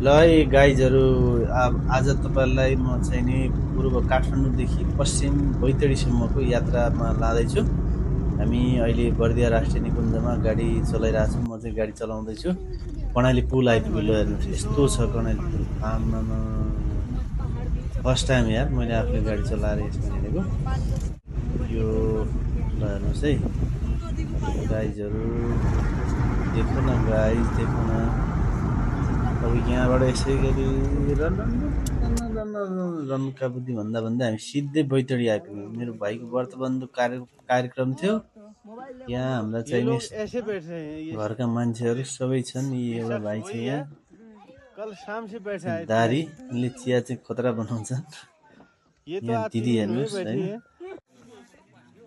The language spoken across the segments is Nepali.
ल है गाइजहरू, आज तपाईँलाई म चाहिँ नि पूर्व काठमाडौँदेखि पश्चिम बैतडीसम्मको यात्रामा लाँदैछु। हामी अहिले बर्दिया राष्ट्रिय निकुञ्जमा गाडी चलाइरहेछौँ। म चाहिँ गाडी चलाउँदैछु। कर्णाली पुल आइपुग्यो। ल हेर्नुहोस्, यस्तो छ कर्णाली पुल। आम्मामा, फर्स्ट टाइम यार मैले आफूले गाडी चलाएर यसमा हिँडेको। यो ल हेर्नुहोस् है गाइजहरू, देखो न गाइज, देखो न। अब यहाँबाट यसै गरी रन्का बुद्धि भन्दा भन्दा हामी सिधै बैतडी आइपुग्यौँ। मेरो भाइको व्रतबन्धु कार्यक्रम थियो। यहाँ हाम्रा चाहिने घरका मान्छेहरू सबै छन्। यी एउटा भाइ छ यहाँ, दारीले चिया चाहिँ खतरा बनाउँछन्। यहाँ दिदी हेर्नुहोस् होइन।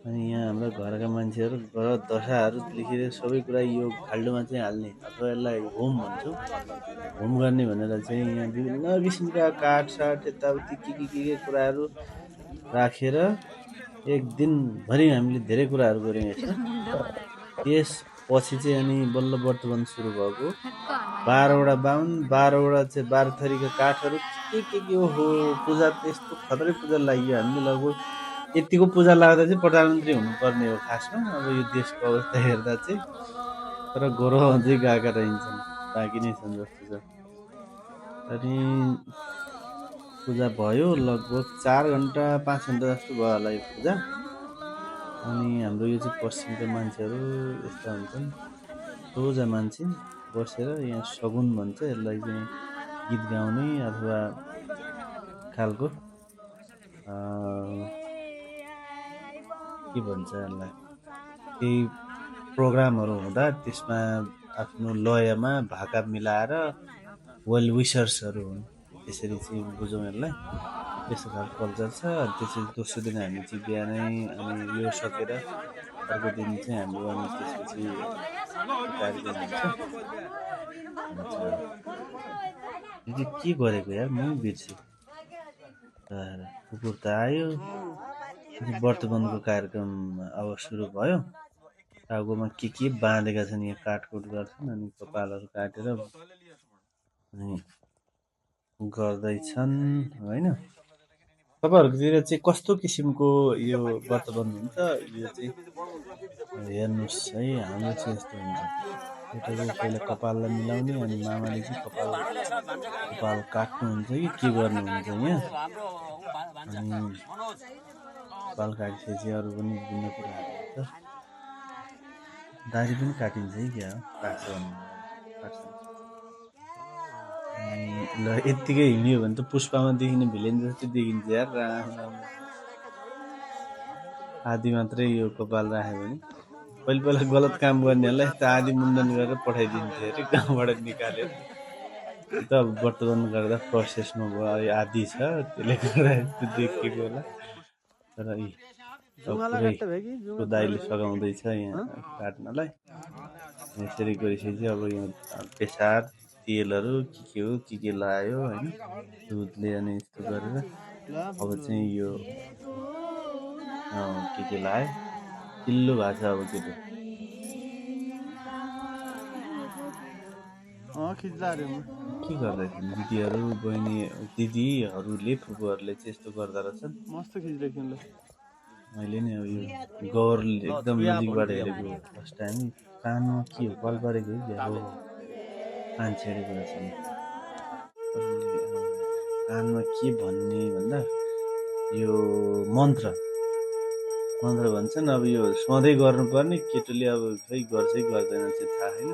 अनि यहाँ हाम्रा घरका मान्छेहरू घर दशाहरू लेखेर सबै कुरा यो खाल्डोमा चाहिँ हाल्ने, अथवा यसलाई होम भन्छौँ, होम गर्ने भनेर चाहिँ यहाँ विभिन्न किसिमका काठसाठ यताउति के कुराहरू राखेर एक दिनभरि हामीले धेरै कुराहरू गऱ्यौँ यसमा। त्यसपछि चाहिँ अनि बल्ल व्रतबन्ध सुरु भएको। 12वटा बाहुन, 12वटा चाहिँ 12 थरीका काठहरू के ओहो, पूजा त्यस्तो खतरै पूजा लाग्यो। हामीले लगभग यतिको पूजा लाग्दा चाहिँ प्रधानमन्त्री हुनुपर्ने हो खासमा, अब यो देशको अवस्था हेर्दा चाहिँ। तर गोरो अझै गएका रहन्छन्, बाँकी नै छन् जस्तो छ। अनि पूजा भयो, लगभग 4 घन्टा 5 घन्टा जस्तो भयो होला यो पूजा। अनि हाम्रो यो चाहिँ पश्चिमका मान्छेहरू यस्ता हुन्छन्, सोझा मान्छे बसेर यहाँ सगुन भन्छ यसलाई, चाहिँ गीत गाउने अथवा खालको के भन्छ यसलाई, केही प्रोग्रामहरू हुँदा त्यसमा आफ्नो लयमा भाका मिलाएर वेल विशर्सहरू हुन्, त्यसरी चाहिँ बुझौँ यसलाई। त्यस्तो खालको कल्चर छ। त्यसरी दोस्रो दिन हामी चाहिँ बिहानै अनि यो सकेर अर्को दिन चाहिँ हाम्रो अनि त्यसपछि कार्यक्रम हुन्छ। के गरेको यार, म बिर्सेँ। कुकुर त आयो। व्रतबन्धको कार्यक्रम अब सुरु भयो। टाउकोमा के बाँधेका छन्, यहाँ काटकुट गर्छन् अनि कपालहरू काटेर अनि गर्दैछन् होइन। तपाईँहरूकोतिर चाहिँ कस्तो किसिमको यो व्रतबन्ध हुन्छ? यो चाहिँ हेर्नुहोस् है, हाम्रो चाहिँ यस्तो हुन्छ। केटाको पहिला कपाललाई मिलाउने, अनि मामाले चाहिँ कपाल काट्नुहुन्छ कि के गर्नुहुन्छ यहाँ। अनि कपाल काटिसकेपछि अरू पनि विभिन्न कुराहरू हुन्छ। दारी पनि काटिन्छ है, क्या हो काट्छ काट्छ। ल यत्तिकै हिँड्यो भने त पुष्पामा देखिने भिलेन जस्तै देखिन्छ यार, राम्रो। आधी मात्रै यो कपाल राख्यो भने पहिला गलत काम गर्नेहरूलाई यस्तो आधी मुण्डन गरेर पठाइदिन्थ्यो अरे गाउँबाट निकालेर। त अब व्रतबन्ध गर्दा प्रोसेसमा भयो, आधी छ त्यसले गर्दा यस्तो देखिएको होला। तर पुरै दाइले सघाउँदैछ यहाँ काट्नलाई। यसरी गरिसकेपछि अब यहाँ पेसार तेलहरू के हो के लगायो होइन, दुधले अनि यस्तो गरेर अब चाहिँ यो के लगायो, चिल्लो भएको छ अब केटो के गर्दैछन् दिदीहरू, दिदीहरूले फुपूहरूले चाहिँ यस्तो गर्दा रहेछन्। मस्त खिचिरहेको ल। मैले नि अब यो गौरले एकदम नजिकबाट हेरेको फर्स्ट टाइम। कानमा के हो, कल परेको हो क्या हो, कान छेडेको रहेछ। कानमा के भन्ने भन्दा यो मन्त्र भन्छन्। अब यो सधैँ गर्नुपर्ने, केटोले अब खै गर्छ कि गर्दैन चाहिँ थाहा छैन।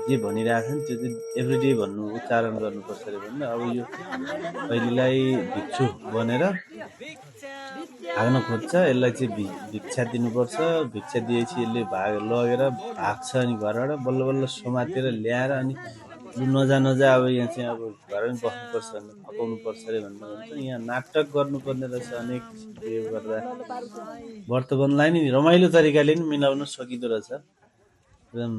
जे भनिरहेछन् त्यो चाहिँ एभ्रिडे भन्नु, उच्चारण गर्नुपर्छ अरे भन्दा। अब यो अहिलेलाई भिक्षु बनेर भाग्न खोज्छ, यसलाई चाहिँ भिक्षा दिनुपर्छ। भिक्षा दिएपछि यसले लगेर भाग्छ, अनि घरबाट बल्ल बल्ल समातेर ल्याएर अनि लु नजा अब यहाँ चाहिँ अब घरमै बस्नुपर्छ भनेर फकाउनु पर्छ अरे भन्नु भन्छ। यहाँ नाटक गर्नुपर्ने रहेछ अनेक किसिमको। यो गर्दा व्रतबन्धलाई नि रमाइलो तरिकाले नि मिलाउन सकिँदो रहेछ एकदम।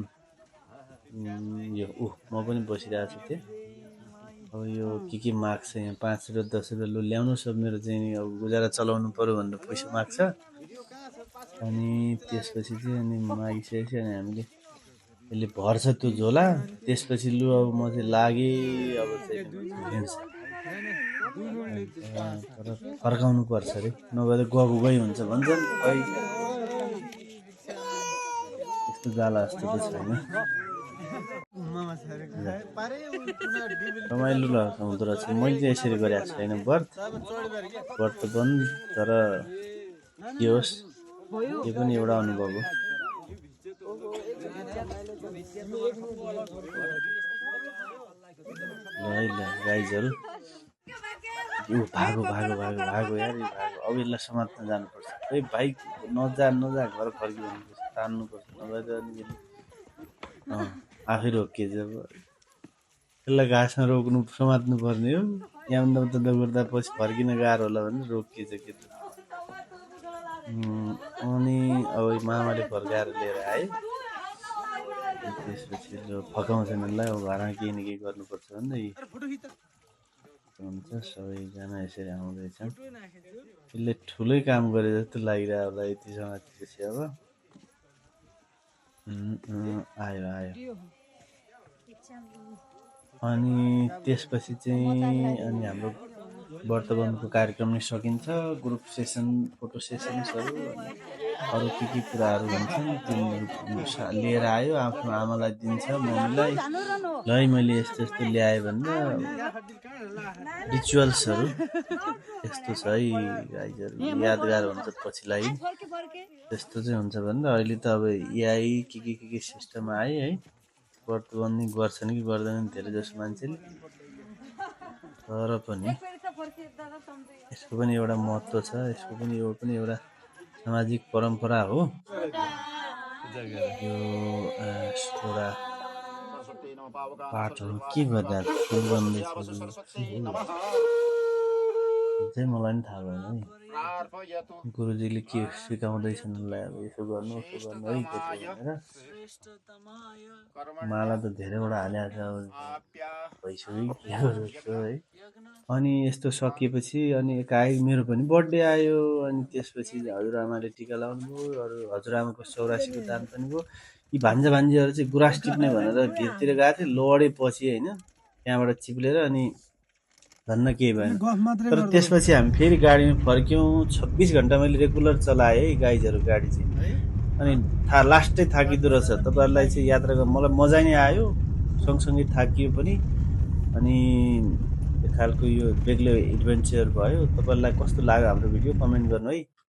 यो म पनि बसिरहेको छु त्यहाँ। अब यो के माग्छ यहाँ, 5 रुपियाँ 10 रुपियाँ लु ल्याउनु सब, मेरो चाहिँ अब गुजारा चलाउनु पऱ्यो भनेर पैसा माग्छ। अनि त्यसपछि चाहिँ अनि मागिसकेपछि अनि हामीले यसले भर्छ त्यो झोला, त्यसपछि लु अब म चाहिँ लागेँ, अब चाहिँ हिँड्छ। तर फर्काउनु पर्छ अरे, नभए त गएको गई हुन्छ भन्छन्। खै यस्तो जाला जस्तो त छैन। रमाइलो हुँदो रहेछ। मैले चाहिँ यसरी गरेको छैन व्रत त बन्द, तर के होस् यो पनि एउटा अनुभव हो। ल गाइजहरू भागो भागो भागो भागो यार, यो भागो। अब यसलाई समात्न जानुपर्छ। ए भाइ नजा घर फर्किनु भन्नुपर्छ, तान्नुपर्छ, नभए त आफै रोकिएछ। अब यसलाई घाँसमा रोक्नु समात्नु पर्ने हो। यहाँ गर्दा पछि फर्किन गाह्रो होला भने रोकिएछ के त। अनि अब मामाले फर्काएर लिएर आयो। त्यसपछि फकाउँछन् यसलाई, अब घरमा केही न केही गर्नुपर्छ भन्दा हुन्छ। सबैजना यसरी आउँदैछन्। यसले ठुलै काम गरे जस्तो लागिरहेको होला यति समातेपछि। अब आयो अनि त्यसपछि चाहिँ अनि हाम्रो वर्तमानको कार्यक्रम नै सकिन्छ। ग्रुप सेसन, फोटो सेसन्सहरू, अरू के कुराहरू भन्छन् तिनीहरू लिएर आयो। आफ्नो आमालाई दिन्छ, मम्मीलाई। ल मैले यस्तो यस्तो ल्याएँ भन्दा रिचुअल्सहरू यस्तो छ है गाइजहरू, यादगार हुन्छ पछिलाई। त्यस्तो चाहिँ हुन्छ भन्दा अहिले त अब एआई के सिस्टम आयो है। वर्तबन्दी गर्छन् कि गर्दैनन् धेरै जसो मान्छेले, तर पनि यसको पनि एउटा महत्त्व छ। यसको पनि यो पनि एउटा सामाजिक परम्परा हो। यो एउटा पाठहरू के गर्दा फुल बन्दैछ चाहिँ मलाई पनि थाहा भएन है। गुरुजीले के सिकाउँदैछन् उसलाई, अब यसो गर्नु उसो गर्नु है भनेर। माला त धेरैवटा हालेको छ, भइसक्यो के जस्तो है। अनि यस्तो सकिएपछि अनि एकाएक मेरो पनि बर्थडे आयो। अनि त्यसपछि हजुरआमाले टिका लाउनु भयो, अरू हजुरआमाको 84को दान पनि भयो। यी भान्जा भान्जीहरू चाहिँ गुराँस टिप्ने भनेर भिरतिर गएको थिएँ, लडेपछि होइन, त्यहाँबाट चिप्लेर अनि धन्न केही भएन। तर त्यसपछि हामी फेरि गाडीमा फर्क्यौँ। 26 घन्टा मैले रेगुलर चलाएँ है गाइजहरू गाडी चाहिँ। अनि लास्टै थाकिँदो रहेछ। तपाईँहरूलाई चाहिँ यात्रा गर्न मलाई मजा नै आयो, सँगसँगै थाकियो पनि। अनि एक खालको यो बेग्लै एडभेन्चर भयो। तपाईँहरूलाई कस्तो लाग्यो हाम्रो भिडियो कमेन्ट गर्नु है।